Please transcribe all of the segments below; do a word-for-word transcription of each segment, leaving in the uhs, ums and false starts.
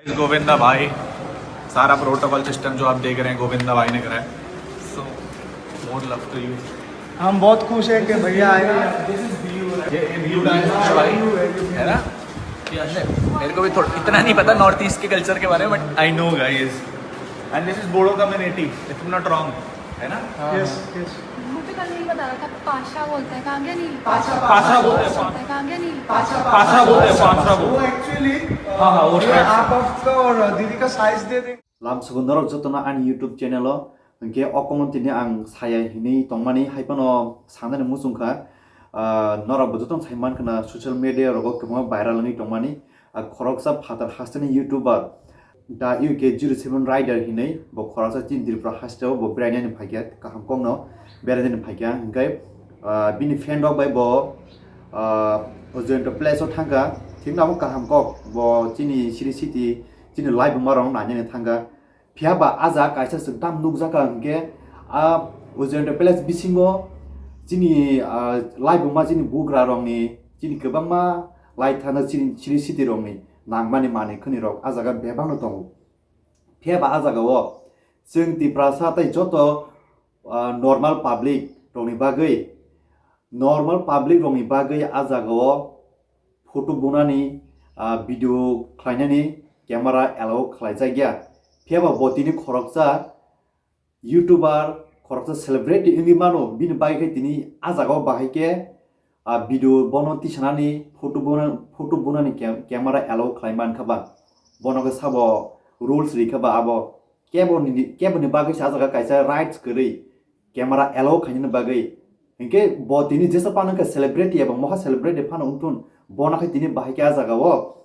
गोविंदा भाई, सारा protocol system जो आप देख रहे हैं, गोविंदा भाई ने करा है। So, more love to you. हम बहुत खुश हैं कि भैया आए हैं। ये व्यू है भाई, है ना? ये अंदर, मेरे को भी थोड़ा इतना नहीं पता नॉर्थ ईस्ट के कल्चर के बारे में, but I know, guys. And this is Bodo community, if I'm not wrong, है ना? Yes, yes. मुझे कल नहीं बता रहा था, पाशा बोलता है, कहाँ गया नहीं? पाशा बोलते हैं, पाशा। कहाँ गया नहीं? पाशा बोलते हैं, पाशा वो बोलते हैं। एक्चुअली, हाँ, हाँ, वो ये शायद आप आपका और दीदी का साइज दे दें। Lamsugo norok jotono ani YouTube channel o, hinkhe o comment tini ang saya hinwi tongmani, hai phano sanani muchung kha. Ah, norok bo jotono sai man khna social media rogo kwbangma viral wngwi tongmani. Ah, khoroksa phatar hasteni YouTuber da U K zero seven Rider hinwi bo khoroksa chini Tripura hasteo bo berainani phaikha, kaham kokno berainani phaikha, hinkhe, ah, bini fan rok bai bo, ah, Ojento Place o thangkha, thikno abo kaham kok bo chini Sri City, chini live wngma rok nainani thangkha. Phiya ba a jaga kaisa chwng tam nukjakha hinkhe, a Ojento Place bisingo chini, ah, live wngma chini bugra rokni, chini kwbangma lai thana chini, chini city rokni nangmani manwi khwnwi rok a jaga bebakno tongo. Phiya ba a jaga o chwng Tiprasa tei joto, ah, normal public rokni bagwi, normal public rokni bagwi a jaga o photo bunani, ah, video khlainani camera allow khlaijak ya. Phiya ba bo tini khoroksa YouTuber, khoroksa celebrity wngwi mano, bini bagwi khe tini a jaga o bahai khe, ah, video bono tisanani, photo bona-, photo bunani cam-, camera allow khlai mankha ba. Bono khe sabo rules rikha ba abo. Keboni, keboni bagwi se a jaga kaisa rights kwrwi camera allow khainani bagwi. Hinkhe bo tini jesa phano khe celebrity eba moha celebrity phano wngthun, bono khe tini bahai khe a jaga o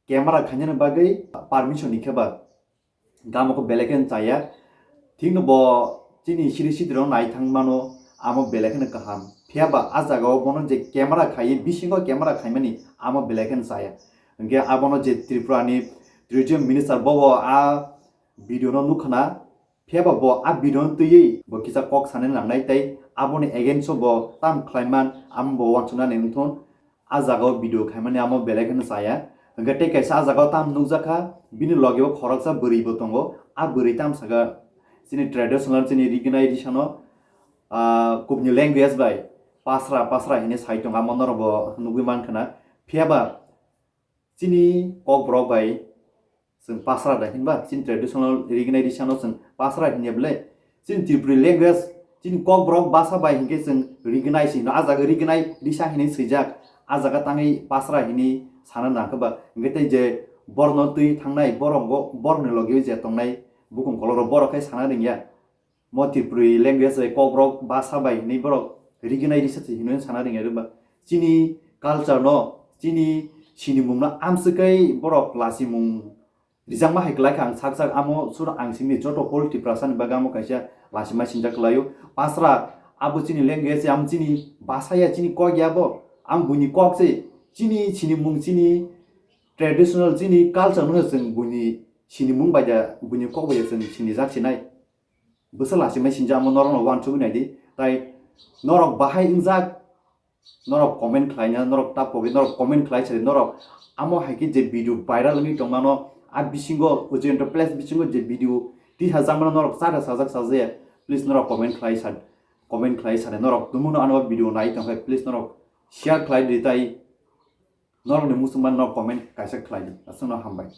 camera khainani bagwi permission ni khe ba. Gamo khe belai kheno chaya. Thikno bo chini siri sitiro nai thang mano, amo belai kheno kaham. Phiya ba a jaga o bono je camera khaiwi, bisingo camera khaimani, amo belai kheno chaya. Hinkhe abono je Tripura ni tourism minister bobo a video no nukha na, phiya ba bo a video no twiwi bo kisa kok sanani nangnai tei aboni against o bo tam khlaiman, amo bo uansuknani wngthun. A jaga o video khaimani amo belai kheno chaya. Hinkhe tei kaisa a jaga o tam nukjakha, bini loge o khoroksa bwrwi bo tongo. A bwrwi tam saka chini traditional, chini rignai risano, ah, kubni language bai pasra, pasra hinwi sai tongo, amo norok bo nugwi mankha na. Phiya ba chini kokborok bai chwng pasra da hinba, chini traditional rignai risano chwng pasra hinya bwle. Chini Tripuri language, chini kokborok basa bai hinkhe chwng rignai se hino, a jaga rignai risa hinwi swijak, a jaga tangwi pasra hinwi sana nangkha ba. Hinkhe tei je borno twi thangnai borok, borokni logi je tongnai bukhung kolok rok, borok khe sana ringya. Mo Tripuri language bai kokborok basa bai hinwi borok rignai risa se hinwi sana ringya ba. Chini culture no, chini sinimung no amswk khe borok lasimung rijakma hai kwlai kha ang sak sak, amo sura ang simi joto whole Tiprasa ni bagwi amo kaisa lasimai sinjak kwlaio. Pasra abo chini language, amo chini basa ya, chini kok ya bo, ang buini kok se, chini sinimung, chini traditional, chini culture no chwng buini sinimung bai da, buini kok bai da chwng sinijak sinai. Bwsa lasimai sinjak, amo norok no uansugwi naidi. Tai norok bahai wngjak, norok comment khlaina, norok ta pogwi, norok comment khlai sadi, norok amo hai khe je video viral wngwi tongmano, a bisingo Ojento Place bisingo je video tisa jakmano norok chada sajak sajaya, please norok comment khlai sa, comment khlai sadi, norok tumungno ano video nai tongkhe please norok share khlai di, tai norokni muchungma norok comment kaisa khlai di, aswkno hambai.